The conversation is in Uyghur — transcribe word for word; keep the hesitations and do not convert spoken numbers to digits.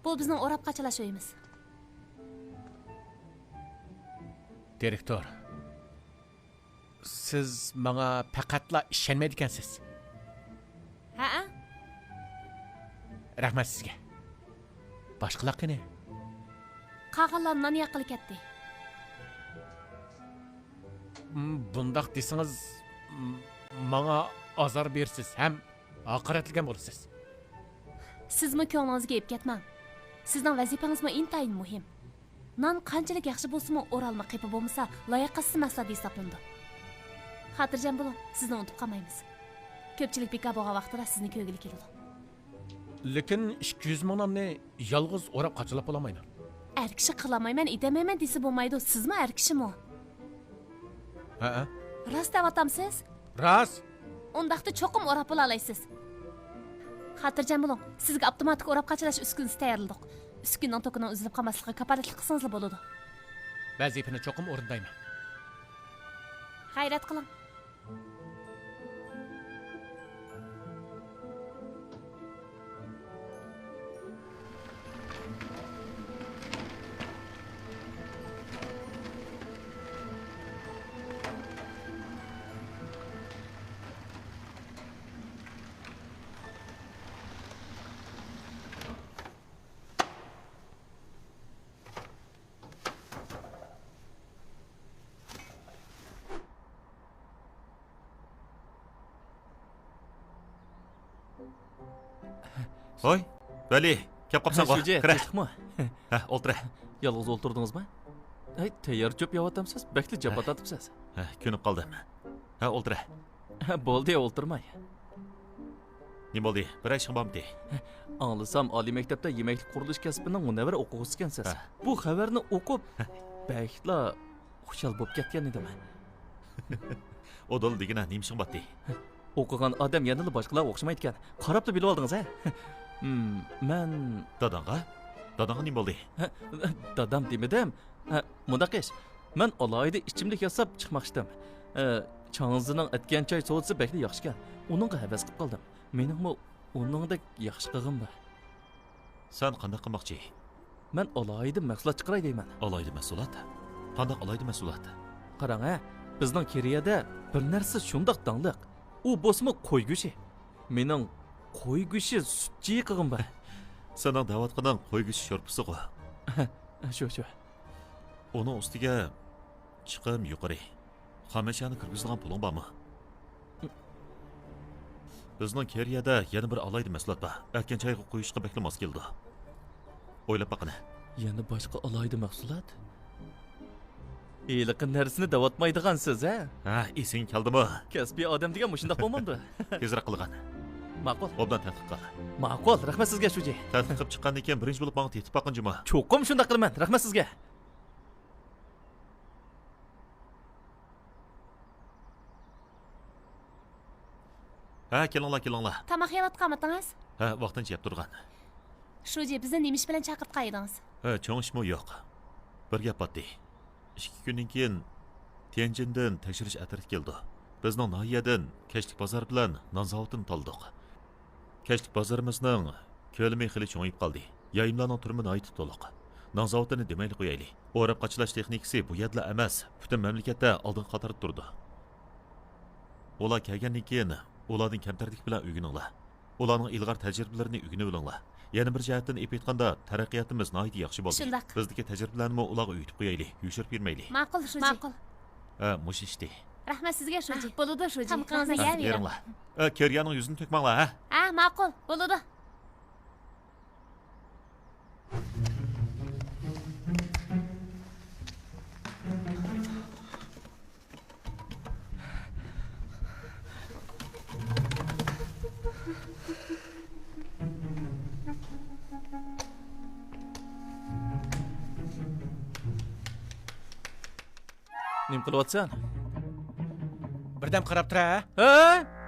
بۇ بىزنىڭ ئوراپ قاچىلاش ئۆيىمىز. دىرېكتور، سىز ماڭا پەقەتلا ئىشەنمەيدىكەنسىز. ھەئە؟ رەھمەت سىزگە. باشقىلار قېنى؟ قالغانلار نان ياققىلى كەتتى. م، بۇنداق دېسىڭىز، م، ماڭا ئازار بېرىسىز ھەم ھاقارەتلىگەن بولىسىز. سىزمۇ كۆڭلىڭىزگە يېيىپ كەتمەڭ. سىزنىڭ ۋەزىپىڭىزمۇ ئىنتايىن مۇھىم. نان قانچىلىك ياخشى بولسىمۇ، ئورالما قېپى بولمىسا، لاياقەتسىز مەھسۇلات ھېسابلىنىدۇ. خاتىرجەم بولۇڭ، سىزنى ئۇنتۇپ قالمايمىز. كۆپچىلىك بىكار بولغان ۋاقتىدا سىزنى كۆرگىلى كېلىدۇ. لېكىن ئىككى يۈز مىڭ ناننى يالغۇز ئوراپ قاچىلاپ بولالمايمەن. ئەر كىشى قىلالمايمەن، ئىتەلمەيمەن دېسە بولمايدۇ، سىزمۇ ئەر كىشىمۇ. ھەئە. راست دەۋاتامسىز؟ راست. ئۇنداقتا چوقۇم ئوراپ بولالايسىز. خاتىرجەم بولۇڭ، سىزگە ئاپتوماتىك ئوراپ قاچىلاش ئۈسكۈنىسى تەييارلىدۇق. ئۈسكۈنىنىڭ توكىنىڭ ئۈزۈلۈپ قالماسلىقىغا كاپالەتلىك قىلسىڭىزلا بولىدۇ. ۋەزىپىنى چوقۇم ئورۇندايمەن. غەيرەت قىلىڭ. ھوي، ۋەلى، كەپ قاپسەنغۇ؟ شۇجى، كىرە. تىنچلىقمۇ؟ ھە، ئولتۇرە. يالغۇز ئولتۇردىڭىزمۇ؟ ھەي، تەييار چۆپ يەۋاتامسىز؟ بەكلا جاپا ھە. تارتىپسىز. ھە، كۆنۈپ قالدىم. ھە، ئولتۇرە. ھە، بولدى، ئولتۇرماي. نېمە بولدى؟ بىر ئىشىڭ بارمىدى؟ ئاڭلىسام، ئالىي مەكتەپتە يېمەكلىك قۇرۇلۇش كەسپىنىڭ مۇنەۋۋەر ئوقۇغۇچىسىكەنسىز. ھە. بۇ خەۋەرنى ئوقۇپ، بەكلا خۇشال بولۇپ كەتكەن ئىدىم. ئۇدۇل دېگىنە، نېمە ئىشىڭ بارتى؟ ئوقۇغان ئادەم يەنىلا باشقىلارغا ئوخشىمايدىكەن. قاراپلا بىلىۋالدىڭىز، ھە؟ ھىم، مەن داداڭغا؟ داداڭغا نېمە بولدى؟ ھە، دادام دېمىدىم. ھە، مۇنداق ئىش. مەن ئالاھىدە ئىچىملىك ياساپ چىقماقچىدىم. ئە، چاڭزىنىڭ ئەتكەن چاي سودىسى بەكلا ياخشىكەن. ئۇنىڭغا ھەۋەس قىلىپ قالدىم. مېنىڭمۇ ئۇنىڭدەك ياخشى قىلغۇم بار. سەن قانداق قىلماقچى؟ مەن ئالاھىدە مەھسۇلات چىقىراي دەيمەن. ئالاھىدە مەھسۇلات؟ قانداق ئالاھىدە مەھسۇلات؟ قاراڭ ھە، بىزنىڭ كېرىيەدە بىر نەرسە شۇنداق داڭلىق. ئۇ بولسىمۇ قوي گۆشى. مېنىڭ قوي گۆشى سۈت جىقىغىم بار. سېنىڭ دەۋاتقىنىڭ قوي گۆشى شورپىسىغۇ. شۇ، شۇ. ئۇنىڭ ئۈستىگە چىقىم يۇقىرى. خامەشيانى كىرگۈزىدىغان پۇلۇڭ بارمۇ؟ بىزنىڭ كېرىيەدە يەنە بىر ئالاھىدە مەھسۇلات بار. ئەتكەن چايغا قۇيۇشقا بەكلا ماس كېلىدۇ. ئويلاپ باققىنە. يەنە باشقا ئالاھىدە مەھسۇلات؟ ھېلىقى نەرسىنى دەۋاتمايدىغانسىز، ھە؟ ھە، ئېسىڭگە كەلدىمۇ؟ كەسپىي ئادەم دېگەن مۇشۇنداق بولمامدۇ؟ تېزرەك قىلغىن. ماقۇل. ئوبدان تەتقىق قىل. ماقۇل، رەھمەت سىزگە، شۇجى. تەتقىق قىلىپ چىققاندىن كېيىن بىرىنچى بولۇپ ماڭا تېتىپ باققىن جۇمۇ. چوقۇم شۇنداق قىلىمەن، رەھمەت سىزگە. ھە، كېلىڭلار، كېلىڭلار. تاماق يەۋاتقانمىدىڭىز؟ ھە، ۋاقتىنچە يەپ تۇرغان. شۇجى، بىزنى نېمە ئىش بىلەن چاقىرتقان ئىدىڭىز؟ ھە، چوڭ ئىشمۇ يوق. بىر گەپ بارتى. ئىككى كۈندىن كېيىن تيەنجىندىن تەكشۈرۈش ئەترىتى كېلىدۇ. بىزنىڭ ناھىيەدىن كەچلىك بازار بىلەن نان زاۋۇتىنى تاللىدۇق. كەچلىك بازىرىمىزنىڭ كۆلىمى خېلى چوڭىيىپ قالدى. يايمىلارنىڭ تۈرىمى ناھايىتى تولۇق. نان زاۋۇتىنى دېمەيلا قويايلى. ئوراپ قاچىلاش تېخنىكىسى بۇ يەردىلا ئەمەس، پۈتۈن مەملىكەتتە ئالدىنقى قاتاردا تۇرىدۇ. ئۇلار كەلگەندىن كېيىن، ئۇلاردىن كەمتەرلىك بىلەن ئۆگىنىڭلار. ئۇلارنىڭ ئىلغار تەجرىبىلىرىنى ئۆگىنىۋېلىڭلار. يەنە بىر جەھەتتىن ئېلىپ ئېيتقاندا، تەرەققىياتىمىز ناھايىتى ياخشى بولدى. شۇنداق. بىزدىكى تەجرىبىلەرنىمۇ ئۇلارغا ئۆگىتىپ قويايلى، يوشۇرۇپ بېرمەيلى. ماقۇل، شۇجى. ماقۇل. ھە، مۇشۇ ئىشتى. رەھمەت سىزگە، شۇجى. بولىدۇ، شۇجى. تامىقىڭىزنى يەۋېرىڭ. بېرىڭلار. ئە، كېرىيانىڭ يۈزىنى تۆكمەڭلار، ھە؟ ھە، ماقۇل، بولىدۇ. نېمە قىلىۋاتىسەن؟ بىردەم قاراپ تۇر، ھە؟ ھە؟